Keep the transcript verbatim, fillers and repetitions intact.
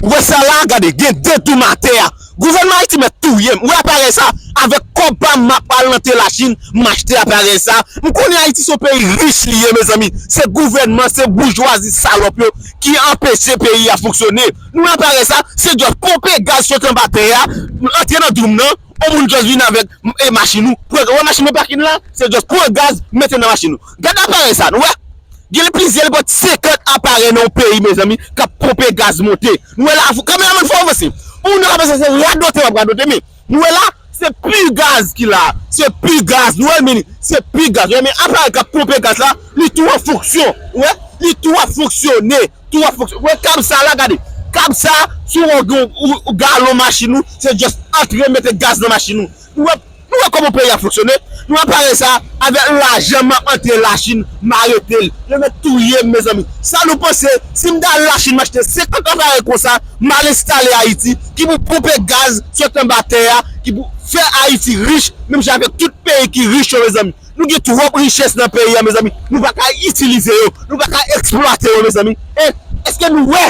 Ou wè sa la, gade, gen de tou m atè a. Gouvènman Ayiti mèt touye m. Ou wè aparèy sa, avèk kòb pa m, m ap al nan te Lachin, m achte aparèy sa. M konnen Ayiti se yon peyi rich li ye, mezanmi. Se gouvènman, se boujwazi salòp yo ki anpeche peyi a fonksyone. Nou wè aparèy sa, se just ponpe gaz sot anba tè a, antre nan doum nan, yon moun just vin avèk e machin ou. Pran, wè machin mwen pakin la, se just pran gaz, mete nan machin ou. Gade aparèy sa, nou wè? Gen plizyè, li pral senkant aparèy nan yon peyi, mezanmi, k ap ponpe gaz monte. Nou wè la, kameramann, fò w avanse. Pou moun yo ka panse se radote m ap radote, men nou wè la, se pi gaz ki la. Se pi gaz, nou wè l, men se pi gaz. Ou wè, men aparèy k ap ponpe gaz la, li tou an fonksyon. Ou wè, li tou ap fonksyone. Tou ap fonksyone. Ou wè kab sa la, gade. Kab sa, si w gen yon, yon, yon galon machin ou, se just antre mete gaz nan machin ou. Nou wè, nou wè kòman peyi a fonksyone? Nou wè aparèy sa, avèk lajan m ap antre Lachin, m arete l. Yo mèt touye m, mezanmi. Sa nou panse, si m ta al Lachin, m achte senkant aparèy konsa, m al enstale Ayiti, ki pou ponpe gaz sot anba tè a, ki pou fè Ayiti rich, menm jan avèk tout peyi ki rich yo, mezanmi. Nou gen twòp richès nan peyi a, mezanmi. Nou pa ka itilize yo, nou pa ka eksplwate yo, mezanmi. E èske nou wè